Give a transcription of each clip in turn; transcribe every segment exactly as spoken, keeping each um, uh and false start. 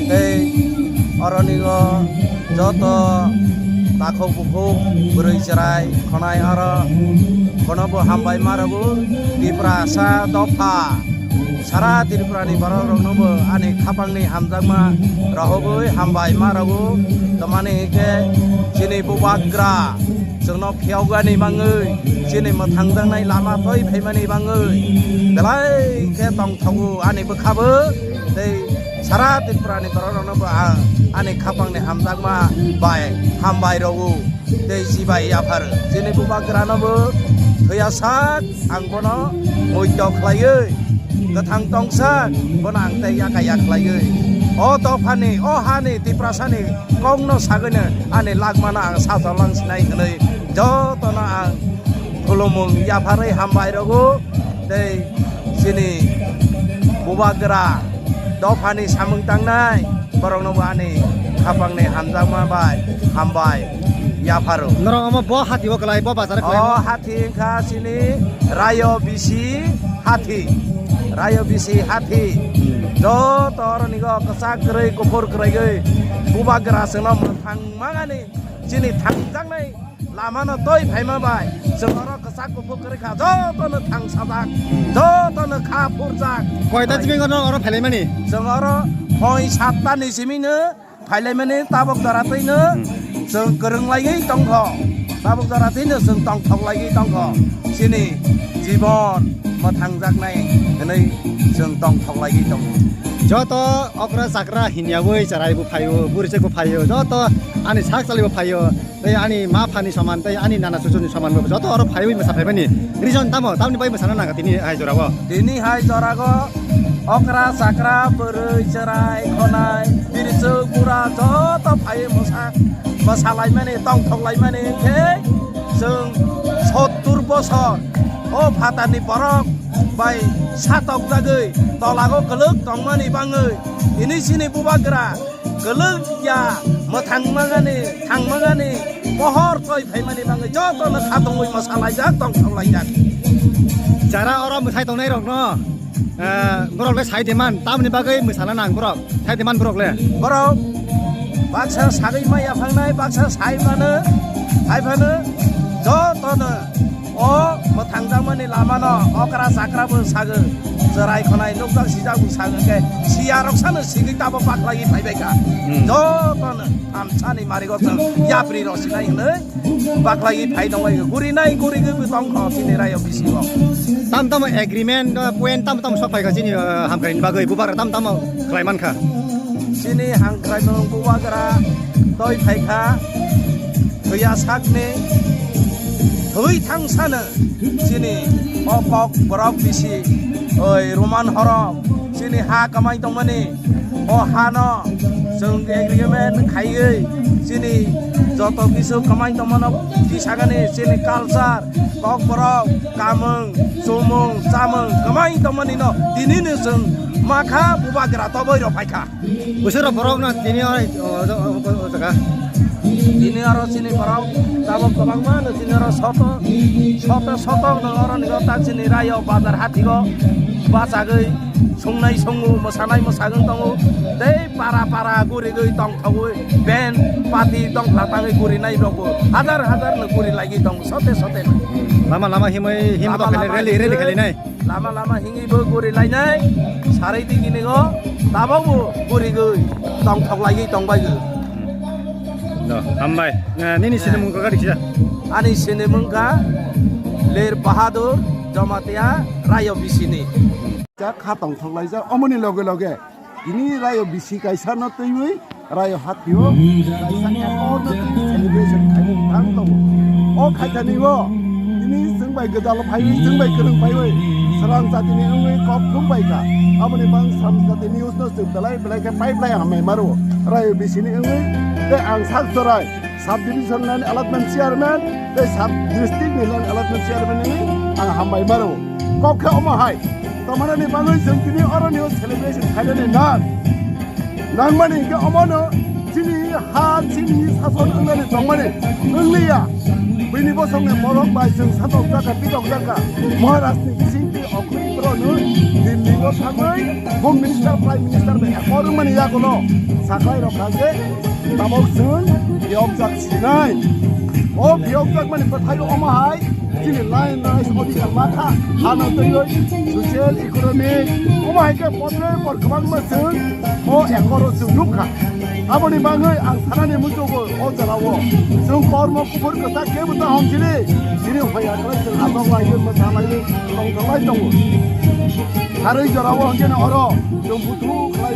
Tei oronigo joto takhuk bukhuk, bwrwi chwrai khwnai oro bono bo hambai ma rwgo. Tiprasa dopha sara Tripurani borok rokno bo ani khapangni hamjakma rohogwi hambai ma rwgo. Tamani hinkhe chini bubagra chwngno phiyokgani bangwi, chini mwthangjaknai lama twi phaimani bangwi belai khe tongthogo ani bwkhabo. Tei sara Tripurani borok rokno bo ang ani khapangni hamjakma bai hambai rwo tei chibai yapharo. Chini bubagrano bo thwiya sak ang bono muitok khlaiwi, kwthang tongsak bono ang tei yaka yak khlaiwi, o dophani, o hani Tiprasani kokno sagwino ani lagmano ang sajak lang sinai hwnwi jotono ang khulumung yapharwi hambai rwgo. Tei chini bubagra dophani samung tangnai borokno bo ani khapangni hamjakma bai hambai yapharo. Norok omo bo hati o kwlai, bo bazar o kwlai? O hati wngkha chini rayo bisi hati, rayo bisi hati. Hmm. Joto oronigo kwchak kwrwi kuphur kwrwigwi bubagra chwngno mwthang mangani chini thangjaknai lamano twi phaima bai chwng oro kwchak kuphur kwrwi kha, jotono thang sajak, jotono kha phurjak. Koita simi no oro phailaimani? Chwng oro hoi satta ni simi no phailaimani, tabuk jora twino chwng kwrwng laiwi tongkho, tabuk jora twino chwng tongthok laiwi tongkho, chini jibon mwthangjaknai hwnwi chwng tongthok laiwi tongkho. Joto okra chakra hinyawi chwraibo phaio, burichekbo phaio, joto ani sak chalibo phaio. Tei ani ma phani soman, tei ani nana chuchuni soman bo joto oro phaiwi mwsa phaimani reason tamo? Tamni bai mwsana nangkha tini hai jorao? Tini hai jorao okra chakra, bwrwi chwrai khwnai, birichwk bura joto phaiwi mwsa, mwsalaimani, tongthoklaimani, tei chwng sottur bosor o phatarni borok bai satokjagwi tolago kwlwk tongmani bangwi tini chini bubagra kwlwk ya, mwthang mangani, thang mangani, pohor toi phaimani bangwi jotono khatungwi mwsalaijak, tongthok laijak. Jara oro mwsai tongnai rokno, eh, borok le sai deman, tamni bagwi mwsana nang borok, sai deman borok le. Borok baksa sagwi maya phangnai, baksa sai phano, hai phano jotono o mwthangjakmani lamano okra chakra bo sago, chwrai khwnai nukjak sijak bo sago, khe siya rok sano sigwi tabo baklaiwi phaibai kha. Hmm. Jotono thamsani marigo chwng yapri rok sinai hwnwi baklaiwi phai tongbai kha. Gurinai gurigwi bo tongkho chini rayo bisingo. Tam tamo agreement, uh, point tam tamo sok phai kha chini, uh, hamkraini bagwi bubagra tam tamo khlai man kha. Chini hamkraimung bubagra toi phai kha. Thwiya sakni thwi thangsano chini o kok borok bisi, oi Roman horok chini ha kamai tongmani, o hano chwng agreement khaiwi chini joto kisu kamai tongmano tisagani chini culture, kok borok, kamung, chumung, chamung kamai tongmani no tinino chwng makha bubagra toboi rok phaikha. Bwswk rok borok no tini oro, o, o, o, o jaga. Tini oro chini borok tabuk kwbangma no chini oro soto, soto, soto no oro ni ta chini rayo bazar hathigo bachagwi sungnai sungu, mwsanai mwsagwi tongo. Tei para para gurigwi tongthogwi band party tongthla tangwi gurinai rokbo hajar hajar no guri lagwi tongo sote sote no. Lama lama himwi himwi Lama tongkha lama rally, rally himwi khalinai. Lama lama hingwi bo guri lainai, sarai di gini go, tabok bo guri gwi tongthok laiwi tongbai gwi. Hambai. Eh, nini sinimung kok kari kisa? Ani sinimung kha Ler Bahadur Jamatia Rayo Bisini. Jak kha tongthok laijak, omoni loge loge tini Rayo Bisi kaisa no twiwi Rayo Hatio kaisa ekor no twi celebration khai thang tongo. O khaitani o tini chwng bai gwdalo phaiwi, chwng bai kwrwng phaiwi, srang jatini wngwi kok thum bai kha. Aboni bang srang jatini news no chwng belai belai khe pipeline hambai maro. Rayo Bisini wngwi tei ang sak chorai sub division land allotment chairman tei sub district ni land allotment chairman ni ang hambai maro. Kok khe omo hai, tomarani bagwi chwng tini oro ni celebration khainani nang. Nangmani hwnkhe omono chini ha, chini sason wngnani tongmani wngliya. Bini bosongni borok bai chwng satok jaka, pitok jaka. Maharaj ni bisingtwi okhuri borokno Delhi o thangwi Home Minister, Prime Minister bai ekor wngmani yagulo saklai rok kha je tabok chwng phiyokjak sinai. O phiyokjak mani bwthai omo hai chini line rights odhikar ma kha, hano twiwi social, economic, omo hai khe podre pod kwbangma chwng o ekor o chwng nuk kha. Aboni bagwi ang sanani muchungo o jora o chwng kormo kuphur kwchak kebo ta hom chini, chini hoya kwlai chwng asok lai, mwsa lai, tongthok lai tongo. Harwi jora o hwnkhe no oro chwng buthuk khlai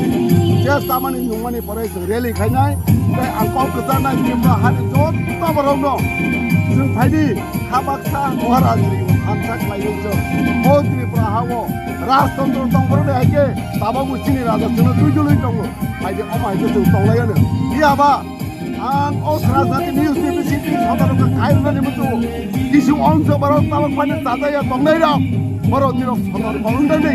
je chamani nungmani pore chwng rally khainai, tei ang kok kwcharnai Tripura hani joto borokno chwng phaidi, kha baksa Maharaj ni thansa khlaiwi chwng o Tripura ha o rajtantro tongphuru de hai khe tabok bo chini raja chwngno twi dului tongo, hai khe omo hai khe chwng tonglaiyano. Phiya ba ang o Srajati news ni bisingtwi sodarokno khairwnani muchungo. Kisu ongso borok tabok phano chajaya tongnai rok, borok nirok sodar kolongnani.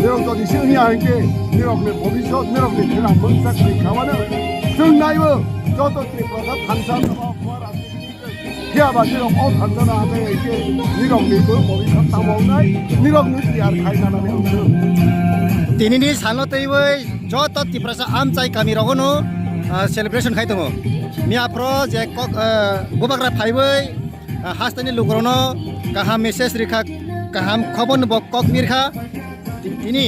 Nirok jodi se wngya hinkhe nirokni bobisot, nirokni thwna mungsa kwrwi khamano. Chwng naibo joto Tripura thansa tabok phiya ba nirok o thansa na hachai hinkhe nirokni bo bobisot tamo wngnai, nirokni tiyar khai nanani ang chwng. Tinini salo teiwi joto Tiprasa amchai kami rogono, ah, celebration khai tongo. Miya phro je kok, ah, bubagra phaiwi, ah, hasteni lukurokno kaham message rikha, kaham khobor bo kok mirkha. Ti-, tini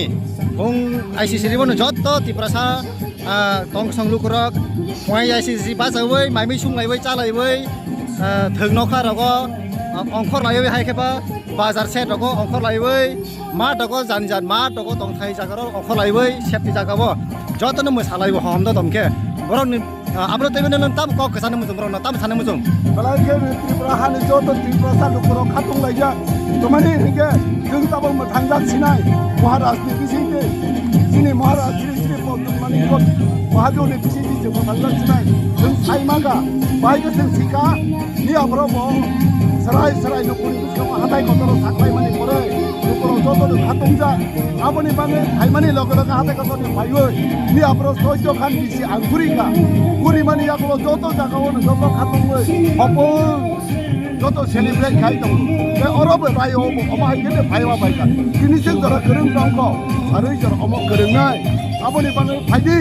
hung I C C riboni joto Tiprasa, ah, tong song lukurok, I C C bachawi, maimi sunglaiwi, chalaiwi, ah, thwk nokha rogo, ah, ongkhor laiwi hai khe ba bazar set rogo ongkhor laiwi, ma dogo jan jan ma dogo tongthai jaga rok ongkhor laiwi safety jaga bo joto no mwsa laiwi hom do tongkhe borok ni, ah, abro teibo no tam kok kwchani muchung borok no tam sana muchung. Belai khe Tripura hani joto Tripura sa lukurok khatung laijak. Tomani hinkhe chwng tabok mwthangjak sinai Maharaj ni bisingtwi, chini Maharaj Sri Sri Padma Manik Maharaj ni bisingtwi chwng mwthangjak sinai. Chwng sai maka, bai khe chwng sika, ni aborok bo serai serai nukuni bwskango hatai kotoro saklaimani pore, lukurok joto no khatungjak. Aboni bagwi phaimani loge loge hatai kotorni phaiwi, ni aborok soicho khan bisi ang guri kha. Guri mani yagulo joto jagao no joto khatungwi hopung joto celebrate khai tongo. Tei oro bo bai o bo omo hai khe phaiwa bai kha. Tini se jora kwrwng tong kho, sarwi jora omo kwrwngnai. Aboni bagwi phaidi,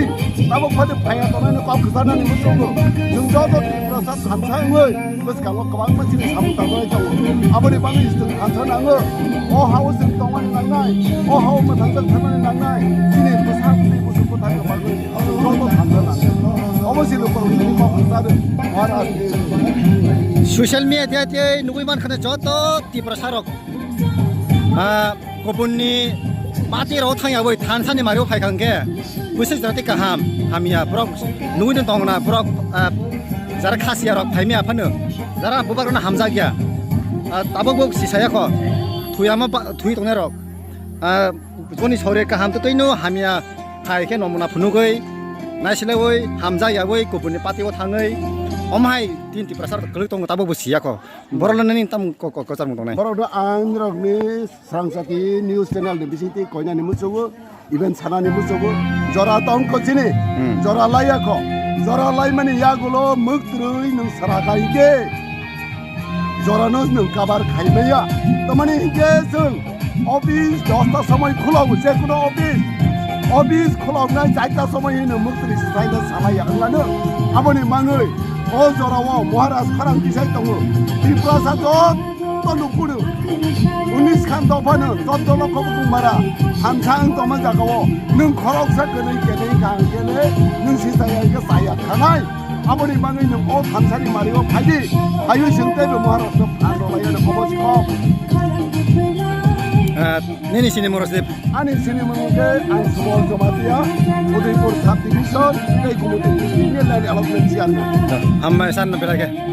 tabok phaidi phaiya tongnai no kok kwcharnani muchungo. Chwng joto Tiprasa thansa wngwi bwskango kwbangma chini samung tangwi tongo. Aboni bagwi chwng thansa nango. O ha-o chwng tongmani nangnai. O ha-o mwthangsak thangmani nangnai. Chini bwsa bwtwi busu bwthangni bagwi chwng joto thansa nango. Obo se lukurokni kok kwcharo Maharaj ni. Social media tei nugwi mankha joto Tiprasa rok. Ah, kubunni party rok thangya bai thansa ni mario phai kha hwnkhe bwswk jora tei kaham hamya borok nugwi no tongna borok, ah, jara khasiya rok phaimya phano jara bubagrano hamjakya, ah, tabuk bo sisaya kho thuyama ba-, thwi tongnai rok, ah, boni sore kaham to twino hamya phai khe nomuna phunugwi naisilaiwi hamjakyawi kubunni party o thangwi omhai tin Tiprasa rok kwlwk tongo tabuk bo siya kho. Borok le nini tam ko-, ko-, kwchar mung tongnai? Borok no ang nirok ni Srangchati news channel ni bisingtwi koinani muchungo, even sanani muchungo, jora tong kho chini, hmm, jora laiya kho, jora laimani yagulo mwktwrwi nwng sara khai khe, jora no nwng kabar khai maya. Tamani hinkhe chwng office dosta somoi khulo, je kuno office, office khuloknai charta somoi hino mwktwrwi swsaina salaiya wngmano. Aboni mangwi o jorao Maharaj khorang tisai tongo. Tiprasa joto lukuno unis khan dophano chotto lokho bumara thansa wng tongma jagao nwng khoroksa kwnwi kenwi kaham kele nwng sisaya khe chaya thanai. Aboni bagwi nwng o thansani mario phaidi, phaiwi chwng teibo Maharashtra phan rwlaiya, obo se kok. Ah, nini sini Morosdip? Ani sini mung khe ang Subal Jamatia, Udaipur Sub Division, tei Gumoti District ni Land Allotment Chairman. Hambai san no belai khe.